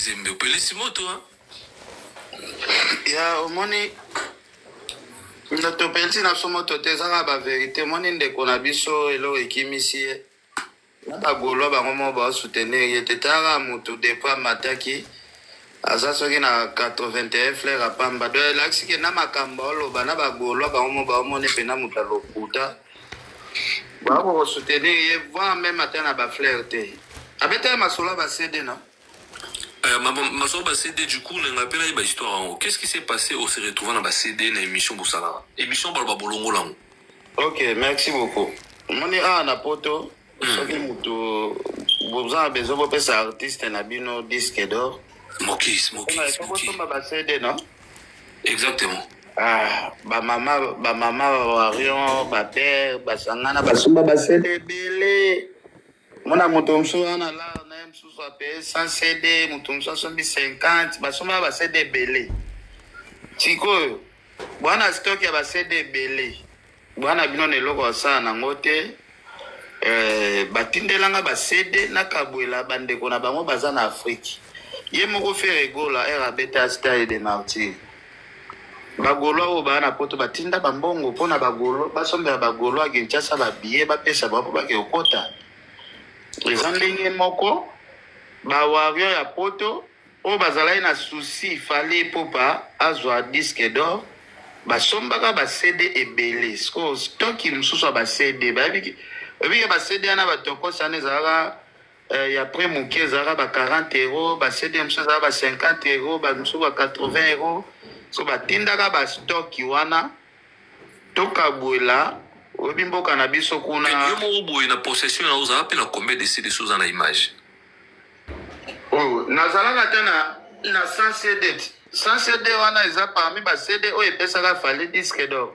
Kizembe, opelisi moto hein? Ya omoni topelisi na biso moto te, eza kaka baverité. Omoni ndeko na biso, eloko ekimisi ye na bagaulois, bango moko baosoutenir ye te. Tala motu depuis amataki, aza soki na 81 fleur apamba. Donc elakisi ke na makambo aoloba na bagaulois, bango moko baomoni mpena moto alokuta, bakokosoutenir ye voire même ata na bafleur te. Abetaki masolo ya baCD na Masolo ba CD, du coup nanga mpe nayeba histoire yango. Qu'est-ce qui s'est passé o se retrouva na ba CD na émission bosalaka, émission baloba bolongola yango? Ok, merci beaucoup. Omoni, awa na Poto, soki motu boza na besoin bopesa artiste na bino disque d'or, Mokis, mokis, moki. Bosomba baCD, non? Exactement. Ah, bamama, bamama bawarrior, bapère basangana, basomba baCD ebele. Mona moto mosusu wana lar na ye, mosusu apaye 100 CD, moto mosusu asombi 50. Basombaka baCD ebele. Sikoyo bwana stock ya baCD ebele, bwana bino na eloko basala nango te. Batindelanga baCD, nakabwela bandeko na bango baza na Afrique. Ye moko Ferre Gola, ere abeta Stade des Martyrs, bagaulois oyo baa na Poto batinda bambongo mpona bagaulois basombela bagaulois ya Kinshasa babillet, bapesa bango mpo bake kokota. Eza ndenge moko bawarrior ya Poto oyo bazalaki na souci Fally Ipupa azwa disque d'or, basombaka baCD ebele. Sikoyo stock mosusu ya baCD, bayebi ke baCD wana batokosi wana ezalaka ya prix moke, ezalaka ba 40 euro. BaCD mosusu ezalaka ba 50 euro, bamosusu ba 80 euro. So batindaka bastock wana tokabwela. Oyebi mboka na biso kuna. Yo moko boye na possession na ozala mpe na combien de CD so oza na image? Oh, nazalaka ata na 100 CD. 100 CD wana eza parmi baCD oyo epesaka Fally disque d'or,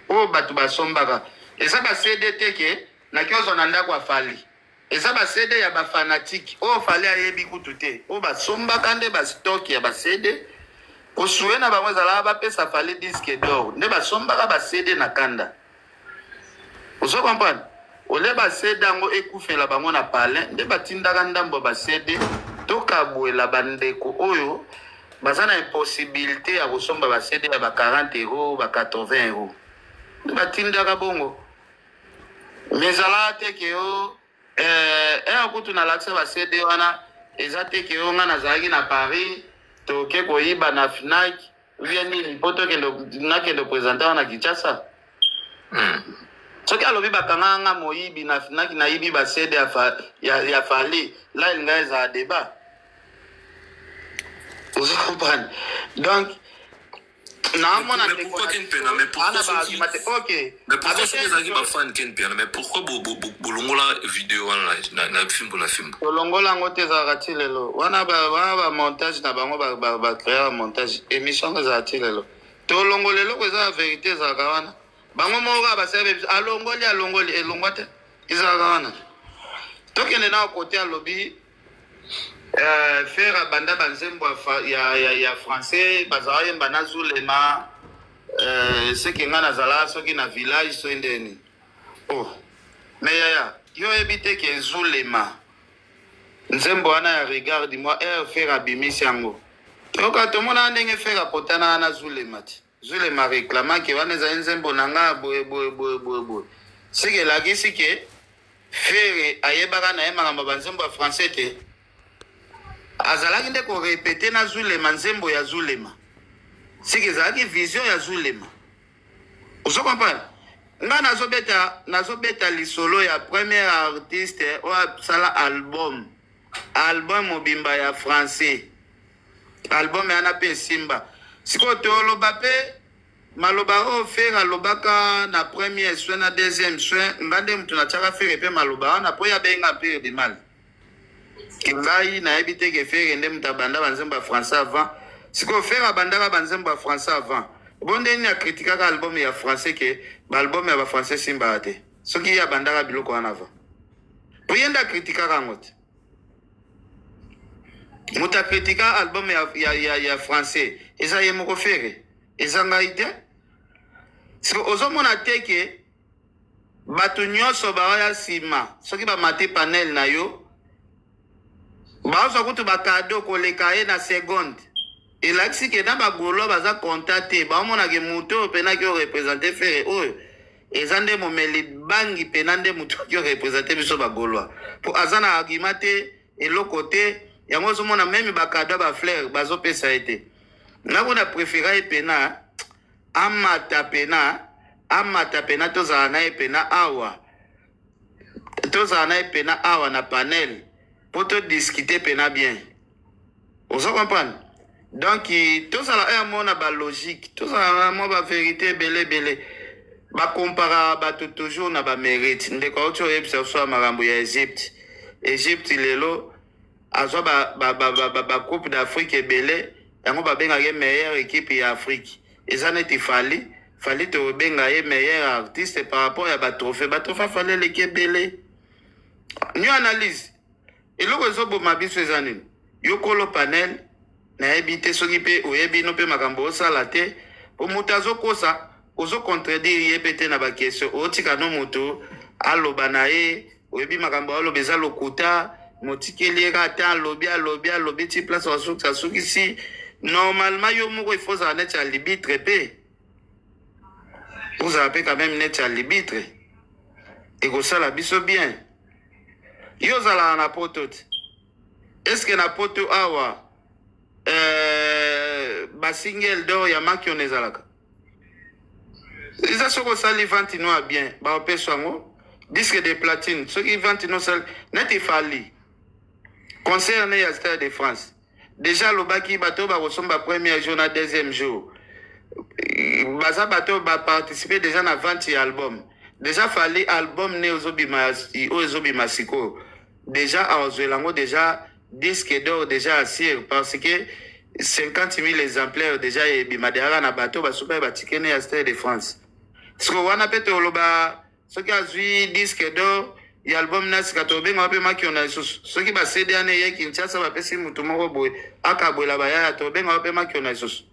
oyo bato basombaka. Eza baCD te ke naki ozwa na ndako ya Fally. Eza baCD ya bafanatiques oyo Fally ayebi kutu te, oyo basombaka nde bastock ya baCD. Kosue na bango ezalaka bapesa Fally disque d'or, nde basombaka baCD na kanda. Ozo comprendre? Olie baCD yango ekufela bango na palin, nde batindaka ndambo ya baCD tokabwela bandeko oyo baza na impossibilité ya kosomba baCD ya ba 40 euro, ba 80 euro. Nde batindaka bongo. Mais ezalaka te ke yo ere kutu nalakisa baCD wana. Eza te ke yo, nga nazalaki na Paris, toke koyiba na Fnac vie nini mpo tokende, nakende présenter wana na Kinshasa. Soki alobi bakanga nga moyibi na Fnac, nayibi baCD ya Fally, la elinga ezala débat. Ozo comprendre? Donc naamona. Mais pourquoi Ken Piana? Mais pourquoi Ok. Mais pourquoi soki ezalaki bafan Ken Piana, mais pourquoi bolongola video wana na fimbo na fimbo? Tolongola yango te, ezalaka ti lelo wana. Wana bamontage na bango, bacréa bamontage. Émission ngo ezala ti lelo. Tolongola eloko eza ya vérité, ezalaka wana. Bango moko kaka basala biso alongoli, alongoli, elongwa te, ezalaka wana. Tokende na kote alobi Ferre abanda banzembo ya français, bazala yemba na Zulema. Seke nga nazala soki na village, soki ndeni. Oh, mais yaya, yo oyebi te ke Zulema, nzembo wana ya Regarde moi, air Ferre abimisi yango, toyoka, tomona ndenge Ferre apotana na Zulema ti Zulema réclamaki wana ezali nzembo na nga, boye boye boye boye boye. Seke elakisi ke Ferre ayebaka na ye makambo ya banzembo ya français te. Azalaki nde korépéter na Zulema nzembo ya Zulema. Seke ezalaki vision ya Zulema. Ozo comprendre? Nga nazobeta lisolo ya premier artiste oyo asala album mobimba ya français. Album yana mpe esimba. Sikoyo toloba mpe maloba oyo Ferre alobaka na premier soin na deuxième soin. Nga nde moto natiaka Ferre mpe maloba wana mpo ya benga Empire du Mal. Ke ngai nayebi te ke Ferre nde moto abanda banzembo ya français avant. Sikoyo Ferre abandaka banzembo ya français avant bo nde nini akritikaka album ya français, ke baalbum ya bafrançais esimbaka te, soki ye abandaka biloko wana avant? Po ye nde akritikaka yango te. Moto akritika album ya français eza ye moko Ferre, eza ngai te. Siko ozomona te ke bato nyonso baoya nsima, soki bamati panel na yo. Bazwa kutu ba cadeau koleka ye na seconde. Elakisi ke na ba Gaulois baza content te, baomona ke moto oyo pena ki representer Ferre oyo eza nde momeli bangi pena nde moto ki representer biso ba Gaulois. Po aza na argument te, eloko te, yango ozomona meme ba cadeau ba fleurs bazopesa ye te. Nga kuna prefera ye pena amata pena amata pena tozala na ye pena awa tozala na ye pena awa na panel po to discuter pena bien. Ozo comprendre? Donc tozala oyo mona ba logique, tozala na mwa ba vérité ebele ebele. Ba comparaka bato toujours na ba mérite. Ndeko auti oyebisa biso ya makambo ya Egypte. Egypte lelo azwa ba ba ba ba, ba, ba coupe d'Afrique ebele, yango babengaka ye meilleure équipe ya Afrique. Eza neti Fally, Fally tobenga ye meilleur artiste par rapport ya ba trophée. Ba trophée Fally eleki ebele. New analyse. Eloko ezoboma biso eza nini? Yo kolo panel nayebi te soki mpe oyebi no mpe makambo osala te po moto azokosa ozo contredire ye mpe te na ba question otika no moto aloba na ye oyebi makambo aloba eza lokuta motikeli ye kaka te alobi alobi alobi ti place asukisa asukisi. Normalement yo moko il faut ozala neti arbitre mpe ozala mpe quand même neti arbitre ekosala biso bien. Yo ozalaka na poto te, est-ce na poto awa ba single d'or ya makion ezalaka? Eza soki osali vente no ya bien, baopesa yango disque de platine. Soki vente no osali neti Fally, concert ne ya Stade de France, déjà alobaki bato oyo bakosomba premier jour na deuxième jour baza bato oyo baparticipe déjà na vente ya album. Déjà Fally, album ne ozobima, oyo ezobima sikoyo, déjà azwela yango déjà disque d'or déjà assure, parce que 50 000 exemplaires déjà ebima deyaka na bato basuka batikene ya Stade de France. Siko wana mpe toloba soki azwi disque d'or ya album na sika, tobenga mpe makiona lisusu. Soki ba CD wana eye Kinshasa, bapesi mutu moko boye akabwela bayaya, tobenga mpe makiona lisusu.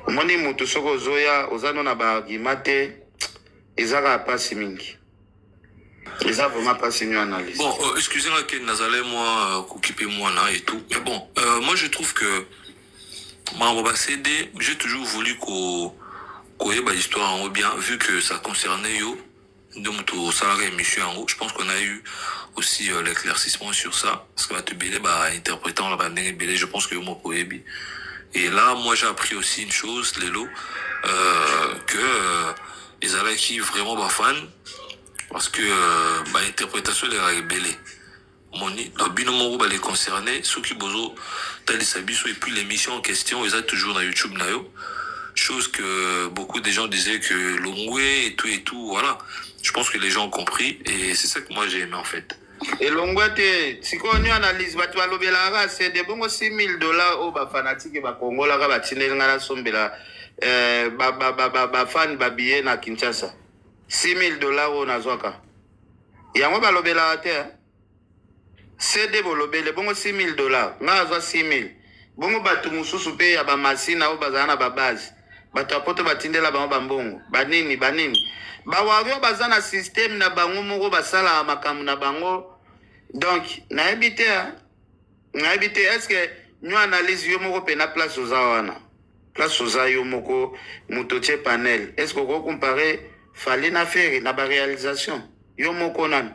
Omoni mutu soki ozoya oza no na ba argument te, eza kaka mpasi mingi, eza vraiment mpasi nio analyse. Bon, excusez-moi, Ken Nazalé, moi, qu'occuper moi là et tout. Mais bon, moi je trouve que ma CD, j'ai toujours voulu qu'on histoire en haut bien, vu que ça concernait yo, donc tout ça émission en haut. Je pense qu'on a eu aussi l'éclaircissement sur ça. Parce que bato ebele, ba interprétant la bande ebele, je pense que moi koyebi. Et là, moi j'ai appris aussi une chose, lelo, que ezalaki vraiment ba fan, parce que ba interprétation ezalaka ebele. Moni donc bino moko ba les concernés soki bozo talisa biso. Et puis l'émission en question eza toujours na YouTube na yo, chose que beaucoup de gens disaient que longwe et tout, voilà. Je pense que les gens ont compris et c'est ça que moi j'ai aimé en fait. Elongwa te. Sikoyo nio analyse, bato balobelaka CD bongo 6000 $ oyo bafanatike bakongolaka batindeli nga nasombela bafani babiye na Kinshasa. 6000 $ oyo nazwaka yango balobelaka te, eh? CD bolobele bongo 6000 $, nga azwa 6000 bongo. Bato mosusu mpe ya bamasina oyo bazala na babase, bato ya poto batindela bango bambongo banini banini. Bawario baza na système na bango moko, basalaka makambo na bango. Donc nayebi te, hein? Nayebi te, est ce que nio analyse yo moko mpena place oza wana, place oza yo moko moto otie panel, est ce que oko comparer Fally na Ferre na ba réalisation? Yo moko nanu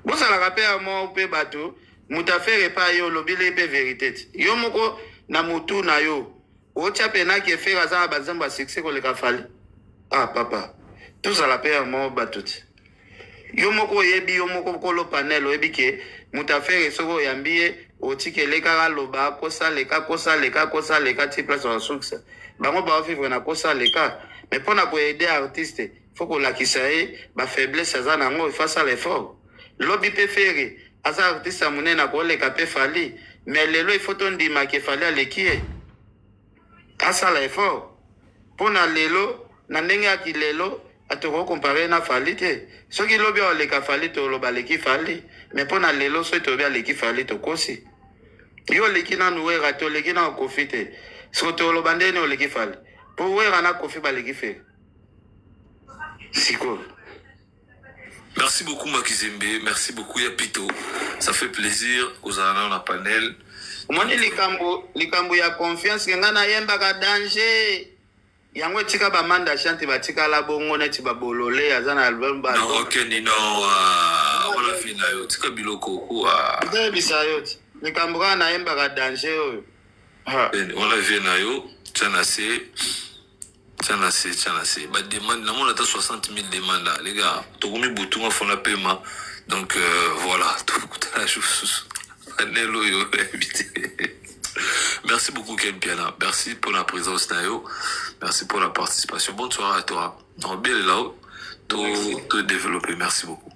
bozalaka mpe ya moko mpe bato moto afere epai yo olobili mpe vérité te. Yo moko na motu na yo otya mpenaki Ferre aza na banzembo ya succès koleka Fally. Ah papa, tozala mpe ya moko bato te. Yo moko oyebi, yo moko kolo panel oyebi ke moto afere soki oyambi ye otikele kaka aloba kosaleka kosaleka kosaleka ti place basukisa bango bao vivre na kosaleka. Mais mpo na ko aider artiste, faut kolakisa ye ba faiblesse aza nango, il faut asala effort. Lobi mpe Ferre aza artiste ya monene, akoleka mpe Fally, mais lelo il faut tondima ke Fally aleki ye, asala effort. Mpo na lelo na ndenge ya kilelo atoko comparer na Fally te. Soki lobi aleka Fally, toloba aleki Fally, mais mpo na lelo soki tolobi aleki Fally, tokosi. Yo oleki nanu Wera te, oleki na Kofi te, soki toloba ndeni oleki Fally, mpo Wera na Kofi baleki Ferre sikoyo. Merci beaucoup Makizembe, merci beaucoup Yapito. Ça fait plaisir kozala na panel. Omoni likambo, likambo ya confiance ke ngai nayembaka danger, yango etika bamanda chante batikala bongo neti babolole aza na album ba. Non, ok, Nino, wana fi na yo, tika biloko kuwa. Nzayebisa yo ti likambo kaka nayembaka danger oyo. Ah. Wana vie na yo, tia na se, tia na se, tia na se. Ba demande, namona ata 60 000 demande là. Les gars, tokomi butunga fona pema. Donc voilà, tokutana susu. Panel oyo invité. Merci beaucoup Ken Piana. Merci pour la présence na yo. Merci pour la participation. Bonne soirée à toi. Non, bien là, Merci. to développer. Merci beaucoup.